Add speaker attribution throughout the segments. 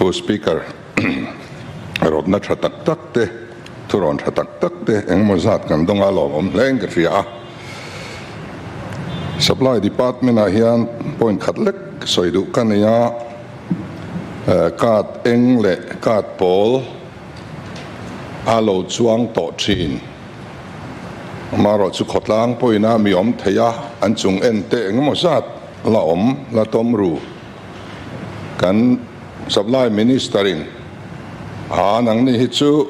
Speaker 1: Pu Speaker, rawtna tha tak tak te, thurawn tha tak tak te engemaw zat kan dawng a lawmawm hle in ka hria a. Supply Department ah hian point khat lek sawi duh ka nei a, card eng leh card pawl a lo chuang tawh thin. Amaherawh chu khawtlang pawhin a mi awm thei a, an chung en te engemaw zat la awm la tawm ru. Kan Supply Minister in a nangni hi chu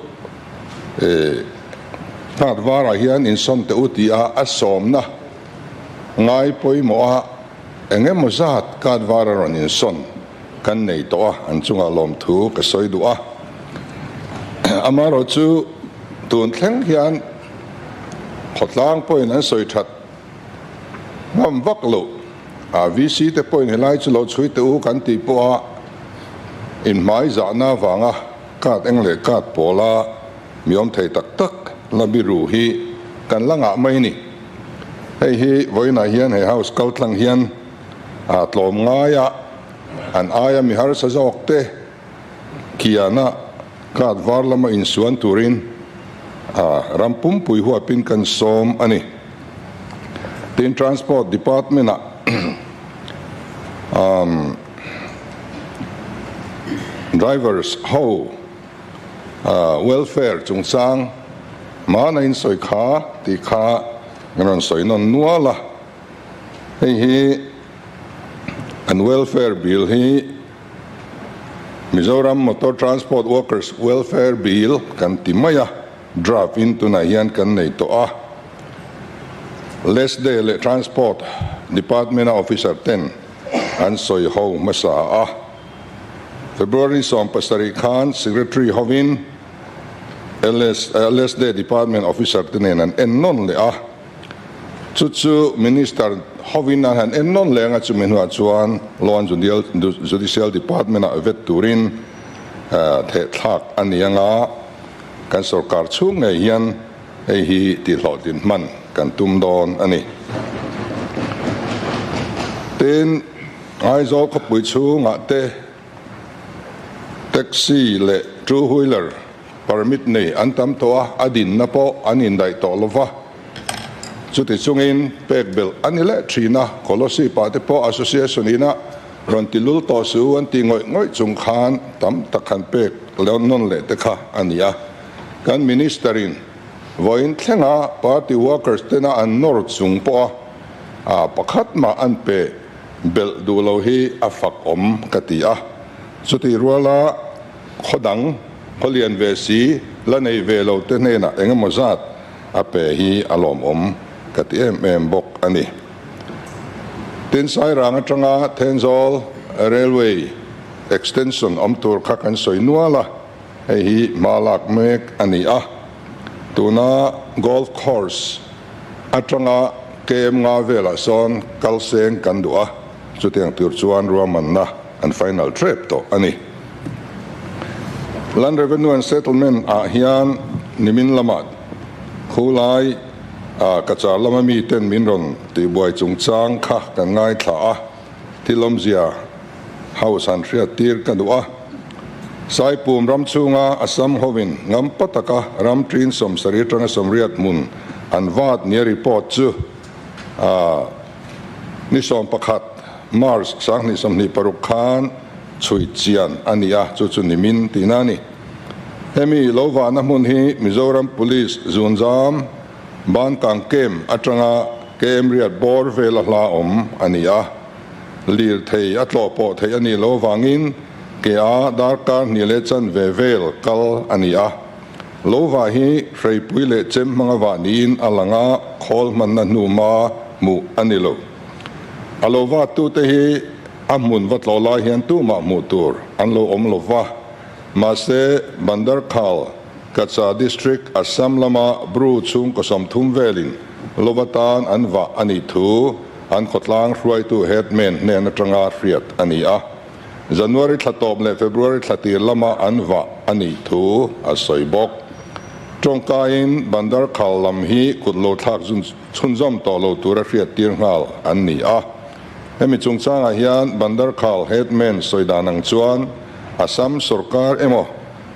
Speaker 1: hnat varah hian insawn teh u tih a a sawmna ngai pawimawh a engemaw zat card var a rawn insawn kan nei tawh a, an chungah lawmthu ka sawi duh a. Amaherawhchu tun thleng hian khawtlang pawhin an sawi that Ngam vak loh a VC te pawhin helai chu lo chhui teh u kan tih pawha inhmai zahna avanga card eng leh card pawla mi awm thei tak tak la biru hi kan la ngah mai ni. Hei hi vawiinah hian he house kal tlang hian a tlawm ngaia an aia mi harsa zawk te kiana card var lama insuan turin a ram pumpui huapin kan sawm a ni. Tin, Transport Department-ah drivers ho welfare chungchang hmana insawi kha tih kha kan rawn sawi nawn nual a. Hei hi an welfare bill hi Mizoram Motor Transport Workers Welfare Bill kan ti mai a, draft in tunah hian kan nei tawh a. Lesday leh Transport Department a officer ten an sawi ho hmasa a. February 17 khan Secretary hovin LSD Department officer te nen an en nawn leh a. Chu chu Minister hovin an han en nawn leh anga chumi hnuah chuan Law and Judicial Department ah vet turin thehthlak a ni anga kan sorkar chhung ngei hian hei hi tihhlawhtlin hman kan tum dawn a ni. Tin, Aizawl khawpui chhungah te Taxi leh two wheeler permit nei an tam tawh a, a dinna pawh an indaih tawh lo va. Chuti chungin pek belh a ni leh thin a, Kolasib ah te pawh association ina rawn ti lul tawh suh u an ti ngawih ngawih chung khan tam tak han pek nawn leh te kha a ni a. Kan Minister in vawiin thlenga party workers tena an nawr chung pawha pakhat mah an pe Belh duh lo hi a fak awm ka ti a, chutih ruala khaw dang, khaw lian ve si, la nei ve lo te hnenah eng emaw zat a pe hi a lawmawm ka ti em em bawk a ni. Tin, Sairang atanga Thenzawl Railway Extension awm tur kha kan sawi nual a, hei hi hma lak mek a ni a, tuna Golf Course atanga KM nga velah sawn kal seng kan duh a, chutiang tur chuan ruahmanna an final trep tawh a ni. Land Revenue and Settlement ah hian nimin lamah khulai Cachar lama miten min rawn tihbuai chungchang kha kan ngaithla a, Thil awmzia House han hriat tir ka duh a. Saipum ram chhunga Assam hovin ngampa taka ram ṭin 70 aṭanga 80 hmun an vat nia report chu ni 11 March 2026 khan chhui chian a ni a, chu chu nimin tihna a ni. Hemi lo vahna hmun hi Mizoram Police zunzam Bankang Camp aṭanga KM riat bawr vela hla awm a ni a, lirthei a tlawh pawh theih a nih loh avangin ke a darkar hnih leh chanve vel kal a ni a. Lo vah hi hreipui leh chem hmanga vah niin a lang a, khawl hmanna hnuma hmuh a ni lo. A lo vattute hi a hmun va tlawh lai hian tumah hmuh tur an lo awm lo va, mahse Bandarkhal, Cachar District, Assam lama Bru chhungkaw 30 velin lova tan an vah a nih thu an khawtlang hruaitu headman hnen atanga hriat a ni a. January thla tawp leh February thla tir lama an vah a nih thu a sawi bawk. Tawngkaiin Bandar Khal lam hi kut lo thlak chhunzawm tawh lo tura hriat tir nghal an ni a. Hemi chungchangah hian Bandar Khal headman sawi dan ang chuan Assam sorkar emaw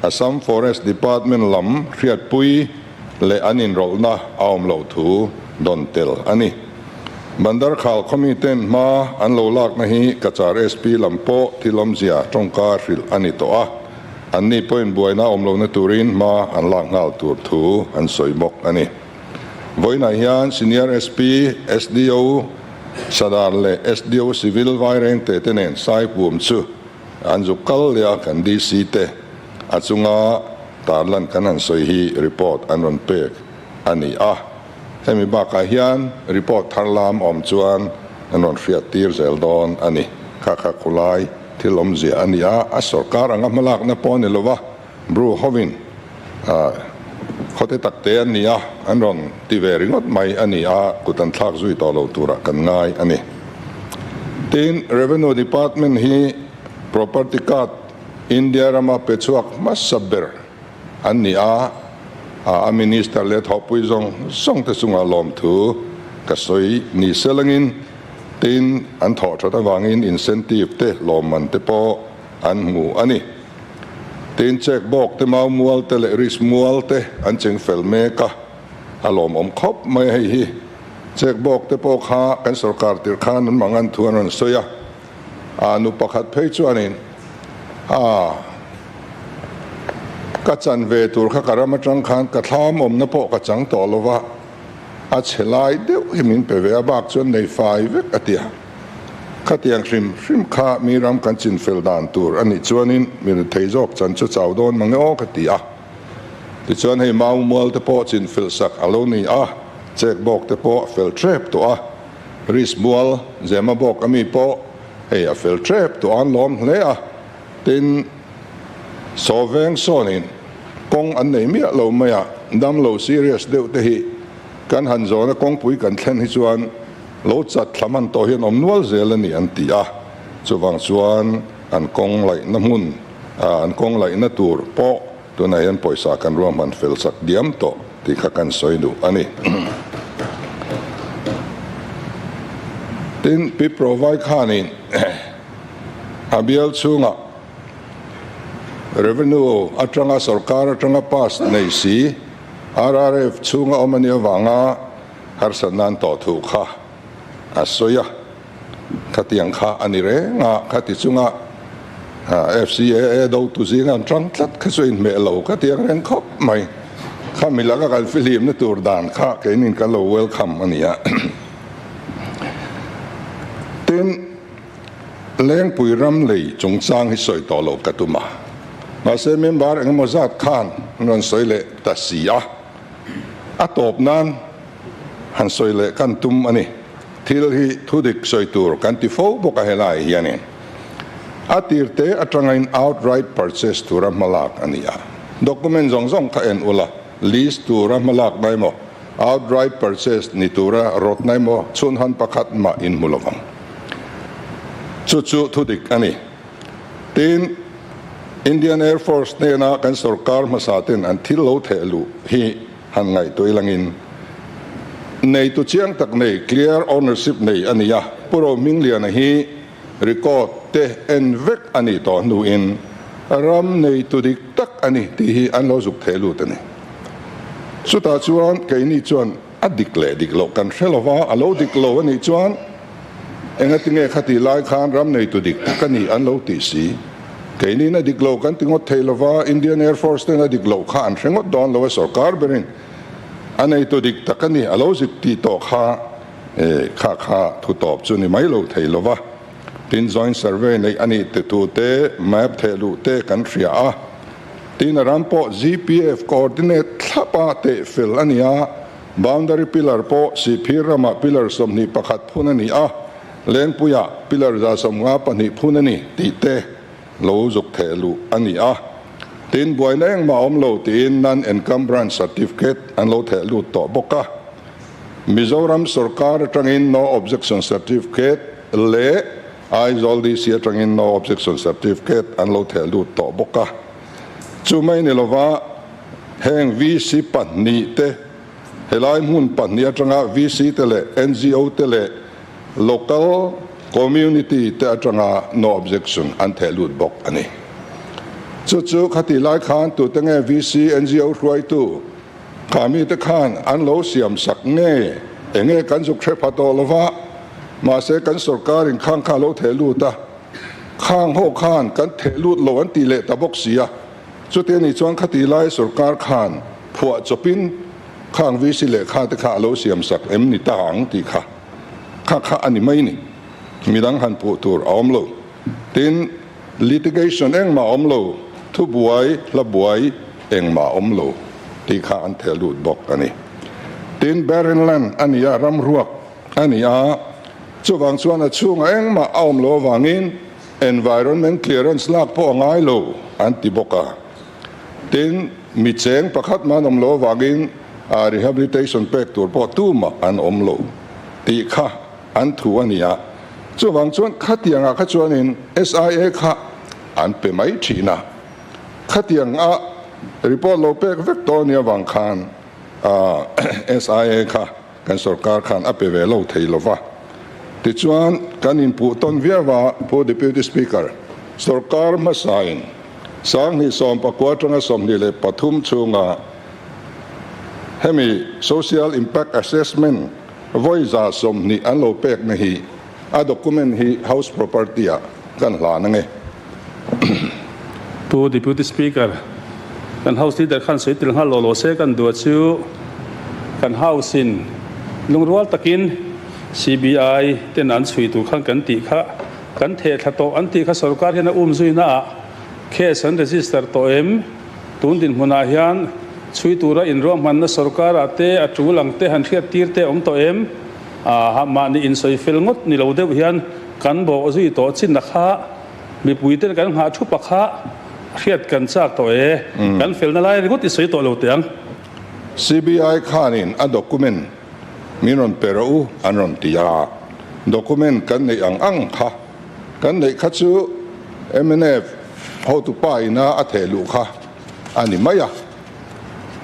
Speaker 1: Assam Forest Department lam hriatpui leh an inrawlhna a awm loh thu dawn tel a ni. Bandarkhal khawmiten hma an lo lakna hi Cachar SP lam pawh thil awmzia tawngka hrilh a ni tawh a, anni pawhin buaina awm lohna turin hma an lak nghal tur thu an sawi bawk a ni. Vawiinah hian Senior SP, SDO Sadar leh SDO Civil Vairengte te nen Saipum chu An zuk kal leh a kan DC te a chunga tarlan kan han sawi hi report an rawn pek a ni a, hemi bakah hian report thar lam awm chuan an rawn hriat tir zel dawn a ni. Kha kha khulai thil awmzia a ni a, a sorkar anga hmalakna pawh a ni lova, Bru hovin khawte takte an ni a, an rawn ti ve ringawt mai a ni a, kut an thlak zui tawh lo turah kan ngai a ni. Tin, Revenue Department hi Property Card India rama pe chhuak hmasa ber an ni a, a Minister leh thawhpui zawng zawng te chungah lawmthu ka sawi ni selangin, tin, an thawh that avangin incentive te lawmman te pawh an hmu a ni. Tin, Chek bawk te, Mau mual te leh Ris mual te an cheng fel mek a, a lawmawm khawp mai a hei hi. Chek bawk te pawh kha kan sorkar tirh khan an mangan thu an rawn sawi a, aa nu pakhat phei chuanin aa ka chan ve tur kha ka ram atang khan ka thlam awmna pawh ka chang tawh lo va, a chhe lai deuh hi min pe ve a, bak chuan nei fai vek a ti a. Khatiang hrim hrim kha mi ram kan chin fel dan tur a nih chuanin mi rethei zawk chan chu chau dawn mang e aw ka ti a. Tichuan hei mau mual te pawh chin fel sak a lo ni a, chek bawk te pawh a fel tep tawh a, ris mual zema bawk ami pawh hei a fel tep tawh a an lawm hle a, tin saw veng sawnin kawng an nei miah lo mai a, damlo serious deuh te hi kan han zawna kawngpui kan thlen hi chuan Lo chat thla hman tawh hian awm nual zel a ni an ti a, chuvang chuan an kawng laihna hmun, an kawng laihna tur pawh tunah hian pawisa kan ruahman fel chak diam tawh tih kha kan sawi duh a ni. Tin, Pi Provai khanin a bial chhungah Revenue atanga sorkar atanga pass nei si RRF chhunga awm a nih avanga Harsat nan tawh thu kha a sawi a, khatiang kha a ni reng a, khati chunga FCAA dotu zinga an tang tlat kha chu inhmeh lo khatiang reng khawp mai. Kha mi laka kan fihlimna tur dan kha keinin kan lo welcome a ni a. Tin, Lengpui ram lei chungchang hi sawi tawh lo ka tum a, mahse member engemaw zat khan an rawn sawi leh ta si a. A tawp nan han sawi leh kan tum a ni. Thil hi thudik sawi tur kan ti fo bawk a helai hianin a tir te atangin outright purchase tura hmalak a ni a. Document zawng zawng kha en ula, lease tura hmalak na emaw, outright purchase ni tura rawtna emaw chhunhan pakhat mah in hmu lovang. Chu chu thudik a ni. Tin, Indian Air Force hnena kan sorkar hmasa ten an thil lo theh luh hi han ngaihtuah ilangin neitu chiang tak nei, clear ownership nei a ni a. Pu Rohmingliana hi record te en vek a nih tawh hnuin ram neitu dik tak a ni tih hi an lo zuk theh lut a ni. Chutah chuan keini chuan a dik leh dik loh kan hre lova, a lo dik lo a nih chuan Engatinge khati lai khan ram neitu dik tak a ni an lo tih si? Keinin a dik lo kan ti ngawt thei lova, Indian Air Force ten a dik loh kha an hre ngawt dawn lo a, sorkar berin a neitu dik tak a ni a lo zik tih tawh kha kha kha thu tawp chu ni mai lo thei lova. Tin joint survey neih a nih te thu te, map theh luh te kan hria a. Tin a ram pawh GPF coordinate thlapa teh fel a ni a. Boundary pillar pawh Sihphir ramah pillar 21 phun a ni a, Lengpuiah pillar 152 phun a ni tih te lo zuk theh luh a ni a. Tin, buaina engmah awm lo tiin non-encumbrance certificate an lo theh lut tawh bawk a. Mizoram sorkar atangin no objection certificate leh Aizawl DC atangin no objection certificate an lo theh lut tawh bawk a. Chu mai ni lova heng VC pahnih te, helai hmun pahnih atanga VC te leh NGO te leh local community te atanga no objection an theh lut bawk a ni. Chu chu khatih lai khan tute nge VC NGO hruaitu kha mite khan an lo siam sak nge enge kan zuk hre pha tawh lova, mahse kan sorkar in khang kha a lo theh lut a, khang ho khan kan theh lut lo an tih leh ta bawk si a, chuti anih chuan khatih lai sorkar khan phuah chawpin khang VC lehkha te kha a lo siam sak em ni ta ang tih kha kha kha a ni mai ni, midang han puh tur a awm lo. Tin, litigation engmah awm lo, thubuai, hlabuai engmah awm lo tih kha an theh lut bawk a ni. Tin, barren land a ni a, ram ruak a ni a, chuvang chuan a chhungah engmah a awm lo avangin environment clearance lak pawh a ngai lo an ti bawk a. Tin, mi cheng pakhat mah an awm lo avangin rehabilitation pek tur pawh tumah an awm lo tih kha an thu a ni a, chuvang chuan khatiangah kha chuanin SIA kha an pe mai thin a, khatianga report lo pek vek tawh a nih avang khan SIA kha kan sorkar khan a pe ve lo thei lo va. Tichuan kan inpuh tawn viau a, Pu Deputy Speaker, sorkar hmasain Sanghnih sawmpakua atanga 23 chhunga hemi Social Impact Assessment Vawi 120 an lo pekna hi a document hi House Property ah kan hlan ange.
Speaker 2: Pu Deputy Speaker, kan House Leader khan sawi tel nghal law law se kan duah chu kan House in lungrual takin CBI ten an chhui tur khan kan tih kha kan theh thla tawh an tih kha sorkar hian a um zuina ah case an register tawh em? Tun dinhmunah hian chhui tura inruahmanna sorkarah te a tul ang te han hriat tir te awm tawh em? Aa mahni insawi fel ngawt ni lo deuh hian kan bawh zui tawh chinna kha mipui ten kan nghah thupa kha hriat kan chak tawh e. Kan felna lai ringawt i sawi tawh lo teh ang.
Speaker 1: CBI khanin a document min rawn pe rawh u an rawn ti a, document kan neih ang ang kha Kan neih kha chu mnf hotupa ina a theh luh kha a ni mai a,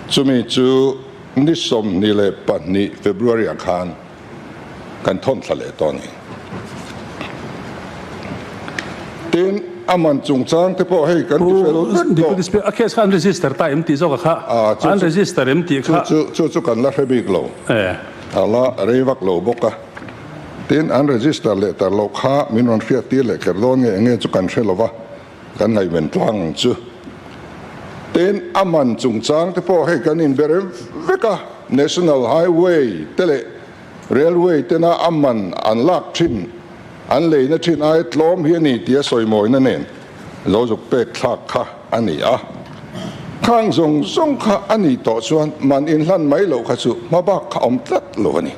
Speaker 1: chumi chu ni 22 February ah khan kan thawn thla leh tawh a ni. Tin, a man chungchang te pawh hei kan ti fel vek tawh.
Speaker 2: Deputy Speaker, a case kha an register ta em tih zawk a kha, an register em tih kha.
Speaker 1: Chu chu kan la hre bik lo, a la rei vak lo bawk a. Tin, an register leh tar loh kha min rawn hriat tir leh kher dawn nge enge chu kan hre lova, kan ngaihven tlang ang chu. Tin, a man chungchang te pawh hei kan inbe rem vek a, National Highway te leh Railway tena a man an lak thin, an leina thin aia tlawm hi a ni tia sawimawina nen lo zuk pek thlak kha a ni a. Khang zawng zawng kha a nih tawh chuan man inhlan mai loh kha chu hmabak kha awm tlat lo a ni.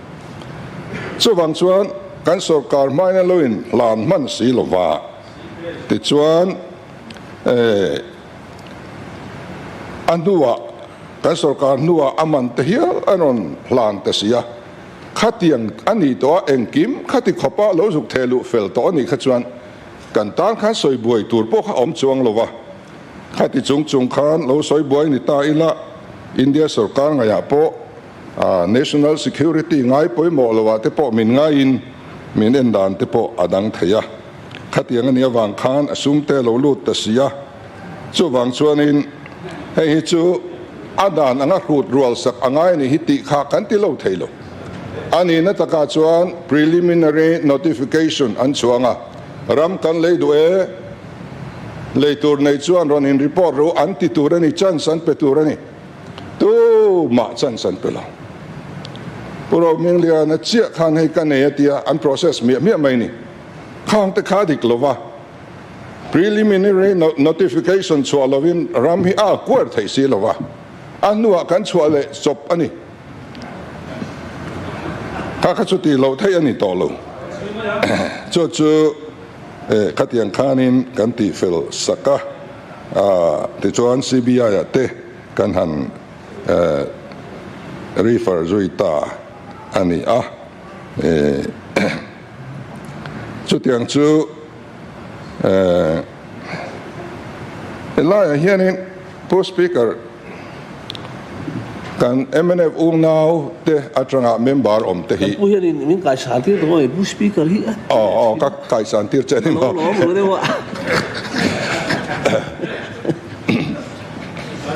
Speaker 1: Chuvang chuan kan sorkar hmaina lo in hlan hman si lova, tichuan a hnuah kan sorkar hnuah a man te hial a rawn hlan ta si a, khatiang a nih tawh a engkim khati khawpa lo zuk theh luh fel tawh a nih kha chuan kan tan khan sawi buai tur pawh kha awm chuang lova, khati chung chung khan lo sawi buai ni ta ila India sorkar ngaihah pawh National security ngai pawimawh lo ah te pawh min ngaiin min en dan te pawh a dang thei a, khatiang a nih avang khan a sum te lo lut ta si a, chuvang chuanin hei hi chu a dan anga hrut rual sak a ngai a nih hi tih kha kan ti lo thei lo. A nihna takah chuan preliminary notification an chhuang a, ram kan lei duh e, lei tur nei chuan rawn in report ru an ti tur a ni, chance an pe tur a ni. Tumah chance an pe lo. Pu Rohmingliana chiah khan hei ka nei a tia an process miah miah mai ni. Khang te kha dik lova preliminary notification chhuah lovin ram hi a acquire theih si lova, a hnuah kan chhuah leh chawp a ni. Kha kha chu tih loh theih a ni tawh lo. Chu chu khatiang khanin kan tihfel sak a, tichuan CBI ah te Kan han refer zui ta a ni a, chutiang chu helaiah hianin Pu Speaker kan mnf unau te atanga member awm te hi.
Speaker 3: Kan pu hianin min kaisan tir tawh a, Pu Speaker hi a.
Speaker 1: Aw aw ka kaisan tir che a ni maw?
Speaker 3: Lo lawm lo deuh a.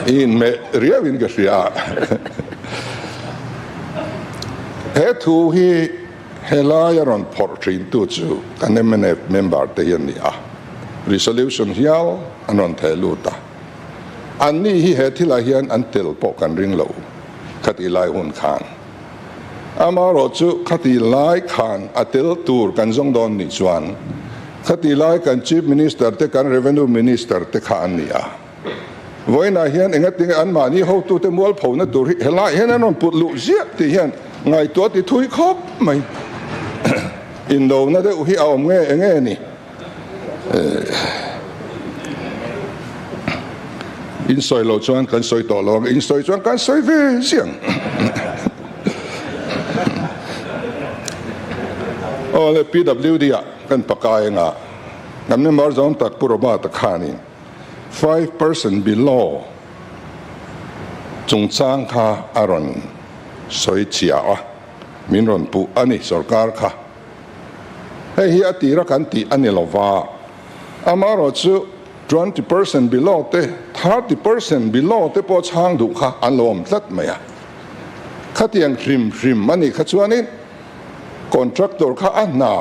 Speaker 1: I inhmeh riauin ka hria. He thu hi helai a rawn phawrh thintu chu kan mnf member te hi an ni a, resolution hial an rawn theh lut a. Anni hi he thilah hian an tel pawh kan ring lo khatih lai hun khan. Amaherawh chu khatih lai khan a tel tur kan zawng dawn nih chuan khatih lai kan Chief Minister te kan Revenue Minister te kha an ni a. Vawiinah hian engatinge anmahni hotute mualphona tur hi helaiah hian an rawn put luh ziah tih hian ngaihtuah ti thui khawp mai. Indona deuh hi a awm nge enge ni? In sawi loh chuan kan sawi tawh lo ang, in sawi chuan kan sawi ve ziang. Aw le PWD ah kan pakai anga kan member zawng tak Pu Robert-a khanin 5% below chungchang kha a rawn sawi chhia a, min rawn puh a ni sorkar kha. Hei hi a tira kan tih a ni lova, amaherawh chu 20% below te, 30% below te pawh chhang duh kha an lo awm tlat mai a. Khatiang hrim hrim a nih kha chuanin contractor kha a hna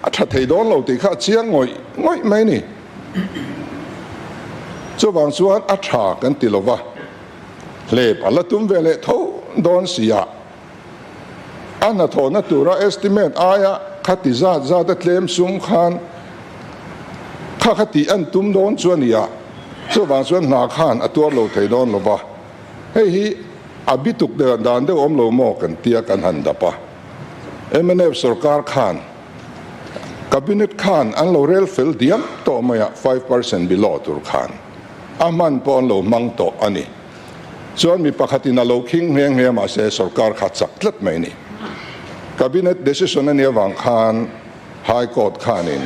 Speaker 1: a tha thei dawn lo tih kha a chiang ngawih ngawih mai a ni. Chuvang chuan a tha kan ti lova, hlep a la tum ve leh tho dawn si a. A hnathawhna tura estimate aia khati zat zat a tlem sum khan kha kha tih an tum dawn chu a ni a, chuvang chuan hna khan a tuar lo thei dawn lo va, hei hi a bituk dan deuh awm lo maw kan tia kan han dap a. Mnf sorkar khan Cabinet khan an lo rel fel diam tawh mai a, 5% below tur khan a hman pawh an lo hmang tawh a ni. Chuan mi pakhatin a lo khing nghe nghe mahse sorkar kha chak tlat mai a ni. Cabinet decision a nih avang khan High Court khanin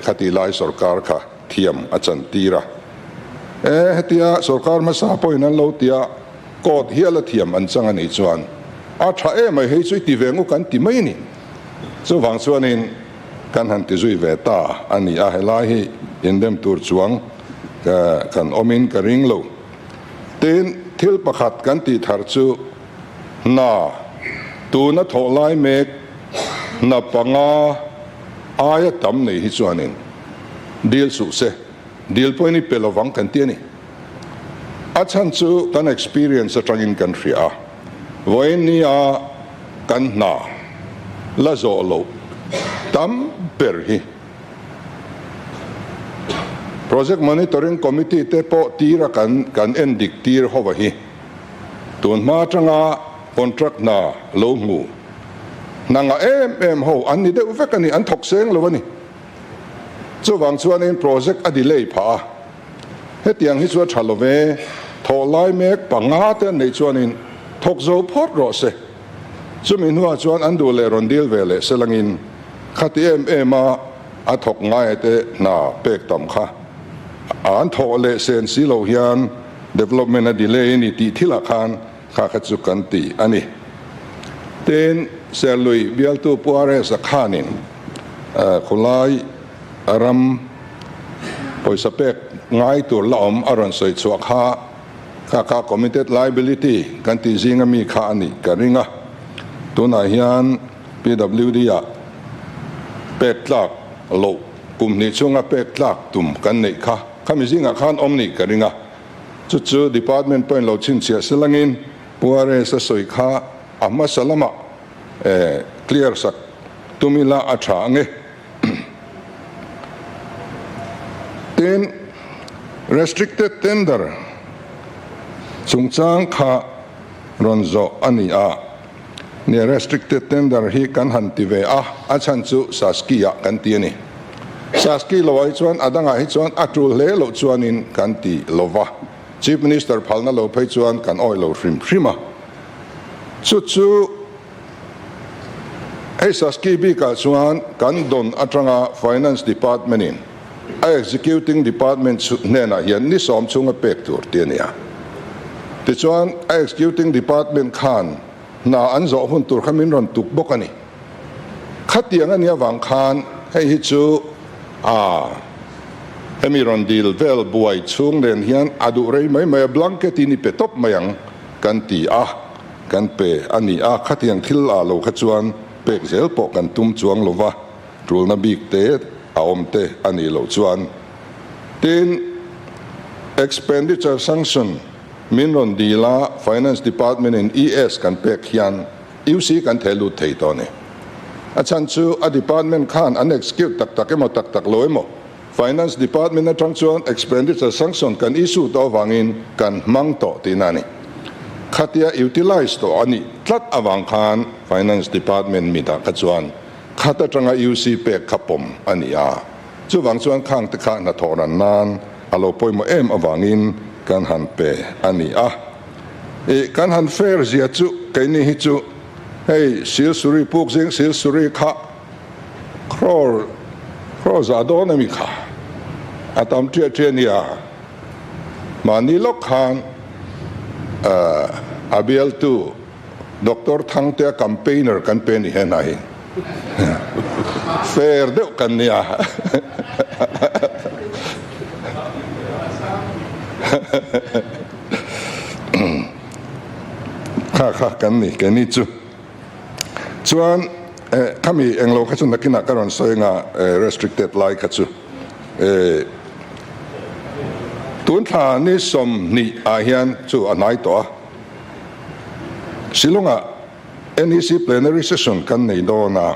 Speaker 1: khati lai sorkar kha thiam a chan tir a. E hetia sorkar hmasa pawhin an lo tia court hial a thiam an chang a nih chuan a tha em mai hei chu i ti ve ngu kan ti mai a ni. Chuvang chuanin kan han ti zui ve ta a ni a, helai hi indem tur chuang kan awmin ka ring lo. Tin, thil pakhat kan tih thar chu hna tuna thawh lai mek hna panga aia tam nei hi chuanin dil suh se, dil pawhin i pe lovang kan ti a ni. A chhan chu kan experience atangin kan hria a, vawiin nia kan hna la zawh loh tam ber hi. Project Monitoring Committee te pawh tira kan kan en dik tir hova hi tun hma atanga contract hna lo hmu hna ngah em em ho an ni deuh vek a ni, an thawk seng lo a ni. Chuvang chuanin project a delay phah a, hetiang hi chu a tha lo ve, thawh lai mek panga te an neih chuanin thawk zo phawt rawh se. Chumi hnuah chuan an duh leh rawn dil ve leh selangin khati em em a a thawk ngaia te hna pek tam kha an thawh leh sen si lo hian development a delay a ni tih thilah khan kha kha chu kan ti a ni. Tin, Serlui bialtu Pu RS-a khanin khulai ram pawisa pek ngai tur la awm a rawn sawi chhuah kha Kha kha committed liability kan tih zinga mi kha a nih ka ring a, tunah hian PWD ah pek tlak loh kum hnih chhunga pek tlak tum kan neih kha khami zingah khan awm nih ka ring a, chu chu department pawhin lo chhinchhiah selangin Pu RS a sawi kha a hmasa lamah clear sak tum ila a tha ange. Tin, restricted tender chungchang kha rawn zawh a ni a, nia restricted tender hi kan han ti ve a, a chhan chu Saski ah kan ti a ni. Saski lo ah hi chuan a dangah hi chuan a tul hle loh chuanin kan ti lo va, Chief Minister phalna lo phei chuan kan awih lo hrim hrim a, chu chu. Hei Saski bikah chuan kan dawn atanga Finance Department in a Executing Department hnenah hian ni sawm chhunga pek tur ti a ni a. Tichuan a Executing Department khan hna an zawh hun tur kha min rawn tuk bawk a ni. Khatiang a nih avang khan hei hi chu a. Hemi rawn dil vel buai chhung nen hian a duh rei mai mai a, blanket in i pe tawp mai ang kan ti a, kan pe a ni a, khatiang thil ah lo kha chuan pek zel pawh kan tum chuang lo va, tulna bik te a awm te a nih loh chuan. Tin, expenditure sanction min rawn dil a, Finance Department in ES kan pek hian UC kan theh lut thei tawh a ni. A chhan chu a department khan an execute tak tak emaw tak tak lo emaw Finance Department atang chuan expenditure sanction kan issue tawh avangin kan hmang tawh tihna a ni. Khatia utilize tawh a nih tlat avang khan Finance Department mitah kha chuan khat atanga UC pek kha pawm a ni a. Chuvang chuan khang te kha hnathawh ran nan a lo pawimawh em avangin kan han pe a ni a. Ih, kan han fair zia chu keini hi chu hei Silsuri puk zing Silsuri kha crore crore zah dawn ami kha a tam ṭiah ṭiah nia. Mahni lawk khan a bialtu Doctor Thangtea campaigner kan pe ni he hna hi fair deuh kan nia. Kha kha kan ni keini chu. Chuan khami englo kha chu nakinah ka rawn sawi anga restricted lai kha chu tun thla ni 20 ah hian chu a hnai tawh a. Shillong-ah NEC plenary session kan nei dawn a,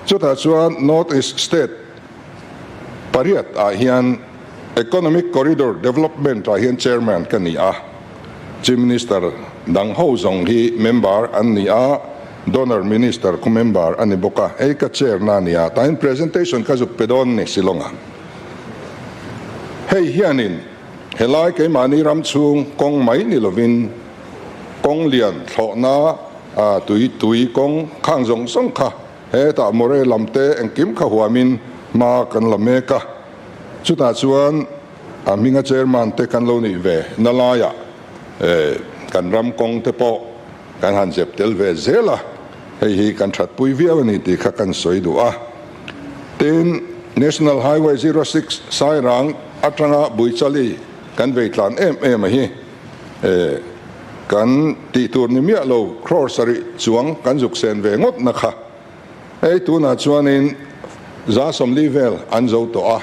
Speaker 1: chutah chuan North East State pariat ah hian Economic Corridor Development ah hian Chairman ka ni a, Chief Minister dang ho zawng hi member an ni a, Donor Minister khu member a ni bawk a, hei ka chair na a ni a, tah hian presentation ka zuk pe dawn ni Shillong-ah. Hei hianin Helai keimahni ram chhung kawng mai ni lovin kawng lian thlawhna tui tui kawng khang zawng zawng kha hetah Moreh lam te engkim kha huamin hma kan la mek a. Chutah chuan a hminga chairman te kan lo nih ve na laiah kan ram kawng te pawh kan han zep tel ve zel a, hei hi kan thatpui viau a ni tih kha kan sawi duh a. Tin, National Highway 06 Sairang atanga Buichali kan vei tlan em em a hi kan tih tur ni miah lo crore sarih chuang kan zuk sen ve ngawt na kha. Hei tunah chuanin 40 vel an zo tawh a,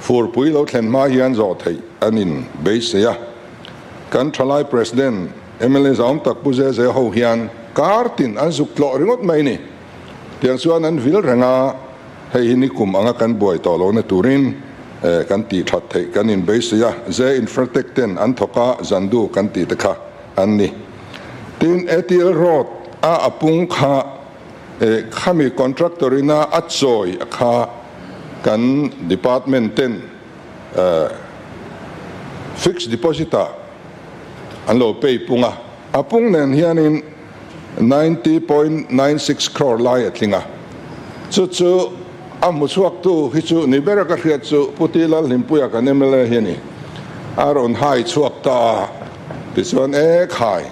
Speaker 1: furpui lo thlen hma hian zawh theih an in beisei a. Kan thalai President mla zaum tak Pu Zeze ho hian kar tin an zuk tlawh ringawt mai ni. Tiang chuan an vil reng a, hei hi nikum anga kan buai tawh lohna turin kan tih that theih kan inbeisei a, Ze Infratech ten an thawk a, Zandu kan tih te kha an ni. Tin, ATL Road a a pung kha khami contractor ina a chawi kha kan department ten fixed deposit ah an lo pay pung a, a pung nen hianin 90.96 crore lai a tling a, chu chu a hmu chhuaktu hi chu ni bera ka hriat chu Pu Ti Lalhlimpuia kan mla hi a ni. A rawn hai chhuak ta a, tichuan e khai,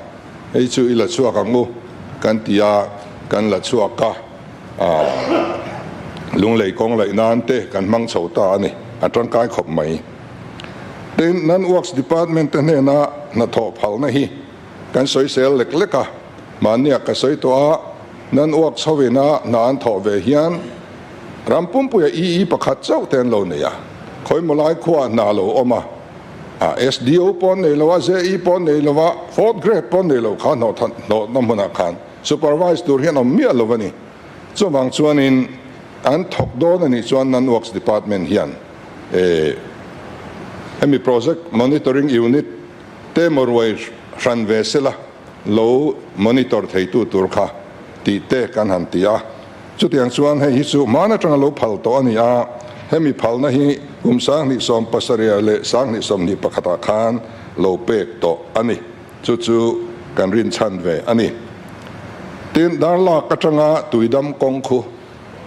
Speaker 1: hei chu i la chhuak ang u kan ti a, kan la chhuak a, lunglei kawng laih nan te kan hmang chho ta a ni, a tangkai khawp mai. Tin, Non-Works Department te hnena hnathawh phalna hi Kan sawisel lek lek a, mahniah ka sawi tawh a, nan uak chho ina hna an thawh ve hian ram pumpuia EE pakhat chauh te an lo nei a, khawimaw lai khuaah hna lo awm a, a SDO pawh an nei lo a, JE pawh an nei lo a, fourth grade pawh an nei lo kha hnawhna hmunah khan supervise tur hian awm miah lo a ni. Chuvang chuanin an thawk dawn a nih chuan nan works department hian hemi project monitoring unit Te maw ruai hran ve sela lo monitor theitu tur kha tih te kan han ti a. Chutiang chuan hei hi chu hman atanga lo phal tawh a ni a, hemi phalna hi kum 2017 leh 2021 ah khan lo pek tawh a ni. Chu chu kan rinchhan ve a ni. Tin, darlak atanga tuidam kawng khu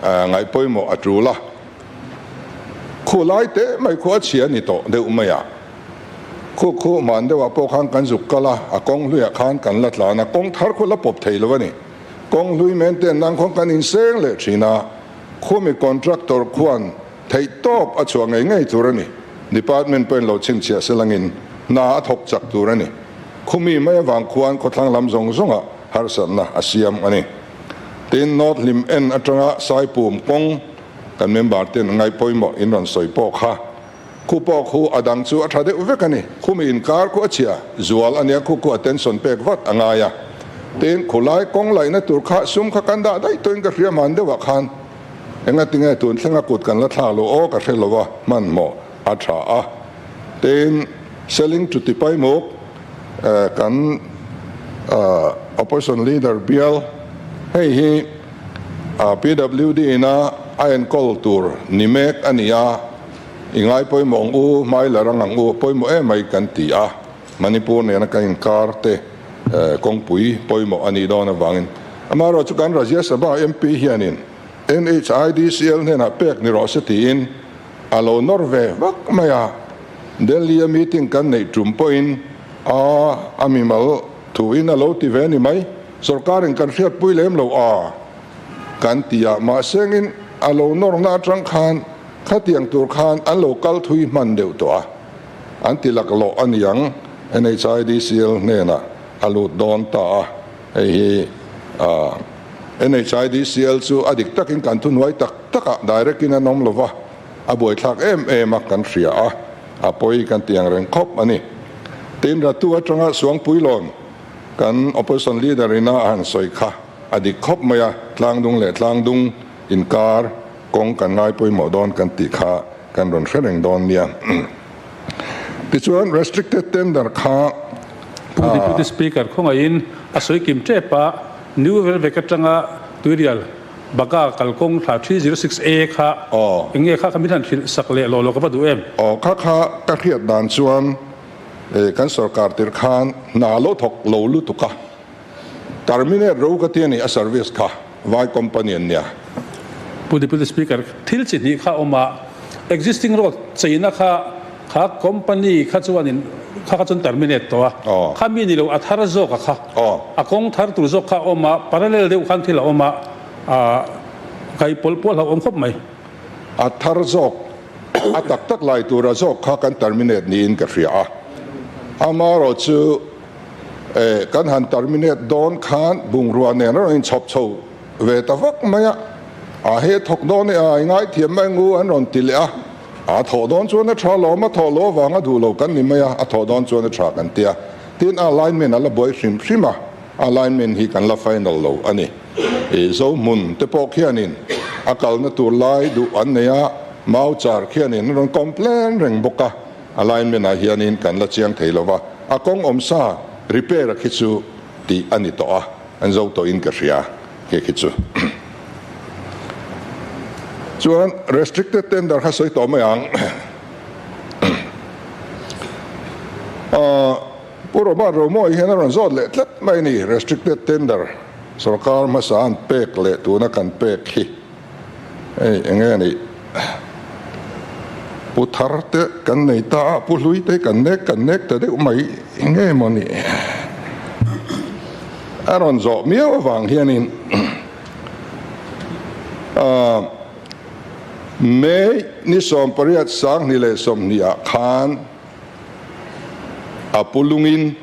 Speaker 1: ngaihpawimawh a tul a, khu lai teh mai khu a chhia a ni tawh deuh mai a. Khu khu hman deuhah pawh khan kan zuk kal a, a kawng hluiah khan kan la tlan a, kawng thar khu la pawp thei lo a ni. Kawng hlui men ten nan khawn kan inseng leh thin a, khumi contractor khuan Theihtawp a chhuah ngei ngei tur a ni. Department pawhin lo chhinchhiah selangin hna a thawk chak tur a ni. Khumi mai avang khuan khawthlang lam zawng zawngah harsatna a siam a ni. Tin, North Hlim en atanga Saipum kawng kan member ten ngaihpawimawh in rawn sawi pawh kha. Khu pawh khu a dang chu a tha deuh vek a ni. Khumi inkar khu a chhia zual a nia, khu khu attention pek vat a ngai a. Tin, khulai kawng laihna tur kha sum kha kan dah daih tawhin ka hria hman deuhah khan engatinge tun thlenga kut kan la thlak lo aw ka hre lo a, hmanhmawh a tha a. Tin, selling to Tipaimuk kan opposition leader bial hei hi PWD ina a enkawl tur ni mek a ni a, i ngai pawimawh ang u, hmai la rang ang u, pawimawh em mai kan ti a, Manipur nena kan inkar te kawngpui pawimawh a nih dawn avangin. Amaherawhchu chu kan Rajya Sabha MP hianin NHIDCL hnenah pek ni rawh se tiin A lo nawr ve vak mai a, Delhi a meeting kan neih tum pawhin a a mimal thuin a lo ti ve ni mai, sorkarin kan hriatpui lem lo a kan ti a, mahsengin a lo nawrna atang khan khatiang tur khan an lo kal thui hman deuh tawh a, an ti laklawh a niang NHIDCL hnenah a lut dawn ta a, hei hi a. NHIDCL chu a dik takin kan thuhnuai tak takah direct in an awm lova, a buaithlak em em a kan hria a, a pawi kan ti ang reng khawp a ni. Tin, Ratu atanga Suangpuilawn kan opposition leader ina a han sawi kha a dik khawp mai a, tlangdung leh tlangdung inkar kawng kan ngai pawimawh dawn kan tih kha kan rawn hre reng dawn nia. Tichuan restricted tender kha.
Speaker 2: Pu Deputy Speaker khawngaihin a sawi kim tep a, New Velvek atanga Tuirial Baga kalkawng thla 306A kha eng nge kha kha min han hrilh sak leh lawh lawh ka va duh em?
Speaker 1: Aw kha kha ka hriat dan chuan kan sorkar tir khan hna lo thawk lo lutuk a, terminate ro ka ti a ni a service kha vai company an nia.
Speaker 2: Pu Deputy Speaker, thil chi hnih kha awm a, existing road cheina kha Kha company kha chuanin kha kha chuan terminate tawh a, kha mi ni lo a thar zawk a kha, a kawng thar tur zawk kha a awm a, parallel deuh khan thil a awm a, ah kai pawlh pawlh hlauh awm khawp mai.
Speaker 1: A thar zawk, a tak tak lai tura zawk kha kan terminate niin ka hria a, amaherawh chu eh kan han terminate dawn khan bungrua nen a rawn inchhawp chho ve ta vak mai a, a he thawk dawn e a, i ngaithiam mai ngu an rawn ti leh a. A thawh dawn chuan a tha lawm, a thawh loh avanga duh lo kan ni mai a, a thawh dawn chuan a tha kan ti a. Tin, a alignment a la buai hrim hrim a, alignment hi kan la final lo a ni. I Zohmun te pawh khianin a kalna tur lai duh an nei a, Mau char khianin an rawn complain reng bawk a, alignment ah hianin kan la chiang thei lo va, a kawng awmsa repair a khi chu tih a ni tawh a, an zo tawhin ka hria khi khi chu. Chuan restricted tender kha sawi tawh mai ang. Pu Robert Romawi hian a rawn zawt leh tlat mai a ni, restricted tender sorkar hmasa an pek leh tuna kan pek hi hei eng nge nih Pu Thar te kan nei ta a, Pu Hlui te kan nek kan nek ta deuh mai eng nge maw nih a rawn zawh miau avang hianin May ni 18 2020 ah khan a pu lungin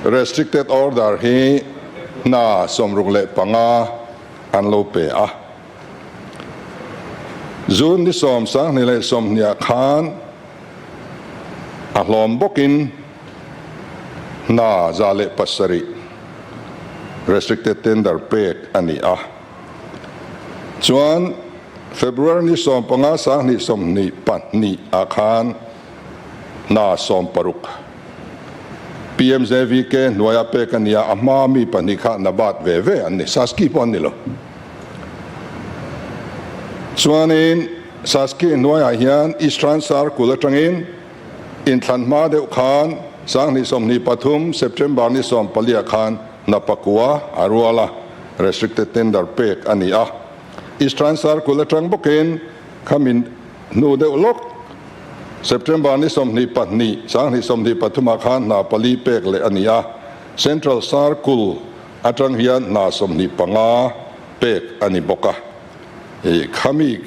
Speaker 1: restricted order hi hna 65 an lo pe a. June ni 10 2020 ah khan a hlawm bawkin hna 107 restricted tender pek a ni a. Chuan February ni 15 2024 ah khan hna 60 PMJVK hnuaia pek a ni a, a hma mi pahnih kha NABARD ve ve an ni, Saski pawh an ni lo. Chuanin Saski hnuaiah hian Eastern Circle atangin Inthlan hma deuh khan 2023 September ni 14 ah khan hna pakua a rual a, restricted tender pek a ni a. Eastern Circle atang bawkin khami hnu deuh lawk September ni 22 2023 ah khan hna pali pek leh a ni a. Central Circle atang hian hna 25 pek a ni bawk a. Khami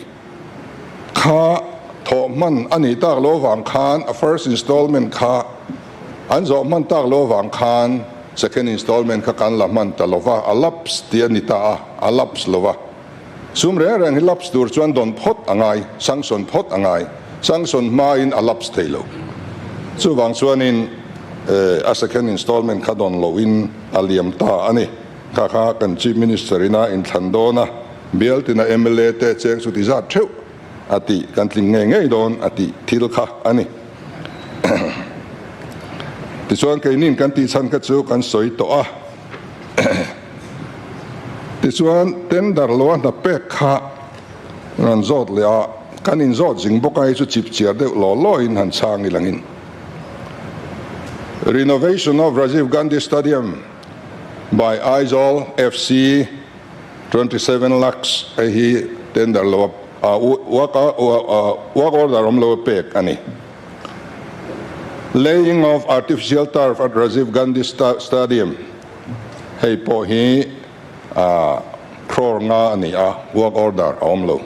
Speaker 1: kha thawh hman a nih tak lo vang khan a first installment kha an zawh hman tak lo vang khan second installment kha kan la hman ta lo va, a lapse tih a ni ta a, a lapse lo va. Sum reng reng hi lapse tur chuan dawn phawt a ngai, sanction phawt a ngai, sanction hmain a lapse thei lo. Chuvang chuanin a second installment kha dawn loin a liam ta a ni. Kha kha kan Chief Minister ina inthlan dawn a, bial tina mla te cheng chu ti zat theuh a tih kan tling ngei ngei dawn a tih thil kha a ni. Tichuan keinin kan tih chhan kha chu kan sawi tawh a. Tichuan tender lo a hna pek kha rawn zawt leh a, kan inzawt zing bawk a, hei chu chip chiar deuh law lawin han chhang ilangin. Renovation of Rajiv Gandhi Stadium by Aizawl FC 27 lakhs hei hi tender lo a work order awm lo a pek a ni. Laying of artificial turf at Rajiv Gandhi Stadium hei pawh hi crore nga a ni a, work order a awm lo.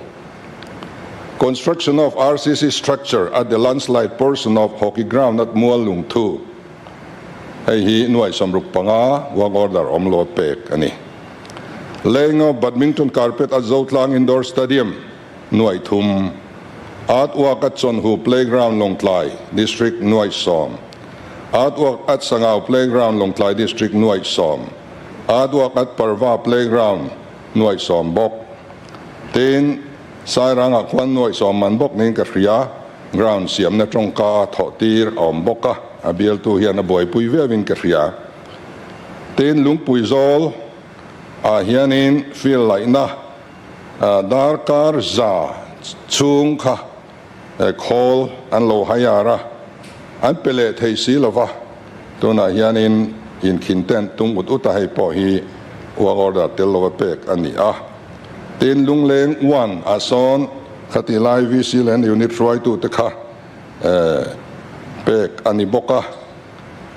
Speaker 1: Construction of RCC structure at the landslide portion of hockey ground at Muallungthu Hei hi nuaih 65 work order awm lo pek a ni. Laying of badminton carpet at Zotlang Indoor Stadium, nuaih thum. Art work at Chawnhu Playground Lawngtlai District nuaih sawm. Art work at Sangau Playground Lawngtlai District nuaih sawm. Art work at Parva Playground nuaih sawm bawk. Tin, Sairangah khuan nuaih sawm man bawk niin ka hria. Ground siamna tawngka a thawh tir a awm bawk a, a bialtu hian a buaipui viauin ka hria. Tin, lungpui zawl ah hianin field laihna darkar za chhung kha khawl an lo hire a, an pe leh thei si lova, tunah hianin inkhin tent tum ut ut a hei pawh hi work order tel lova pek a ni a. Tin, Lungleng one ah sawn Khatih lai VC leh an unit hruaitute kha pek a ni bawk a,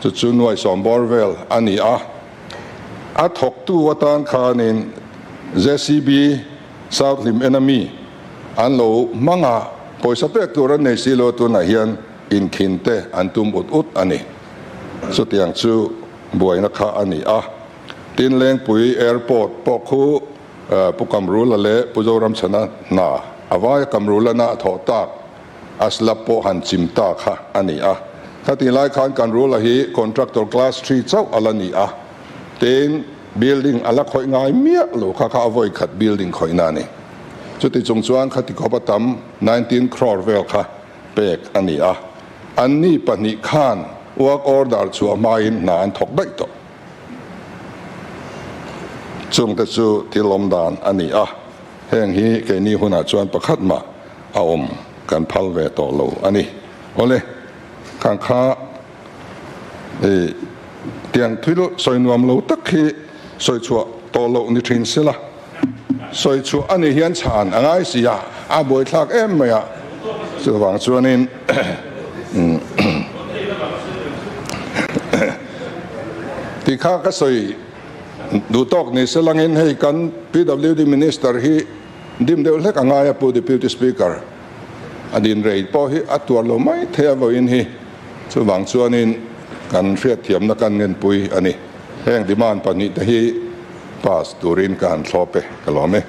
Speaker 1: chu chu nuai sawm bawr vel a ni a. A thawktu atan khanin JCB South Hlim ena mi an lo hmang a, pawisa pek tur an nei si lo tunah hian inkhin te an tum ut ut a ni. Chutiang chu buaina kha a ni a. Tin Lengpui Airport pawh khu Pu Kamrula leh Pu Zoramchhana hna a vaia Kamrula na a thawh tak a slab pawh han chim ta kha a ni a. Khatih lai khan Kamrula hi contractor class three chauh a la ni a, tin building a la khawih ngai miah lo kha kha a vawi khat building khawihna a ni. Chuti chung chuan khati khawp a tam 19 crore vel kha pek a ni a. Anni pahnih khan work order chhuah hmain hna an thawk daih tawh. Chungte chu thil awm dan a ni a, heng hi keini hunah chuan pakhat mah a awm kan phal ve tawh lo a ni. Awle, khang kha i tiang thil sawi nuam lo tak hi sawi chhuah tawh loh ni thin sela, sawi chhuah a nih hian chhan a ngai si a, a buaithlak em mai a, chuvang chuanin Ti kha ka sawi duh tawk ni se langin hei kan PWD Minister hi dim deuh hlek a ngai a Pu Deputy Speaker a din rei pawh hi a tuar lo mai thei a vawiin hi chuvang chuanin kan hriatthiamna kan ngenpui a ni. Heng demand pahnih te hi pass turin ka han thlawp e ka lawm e.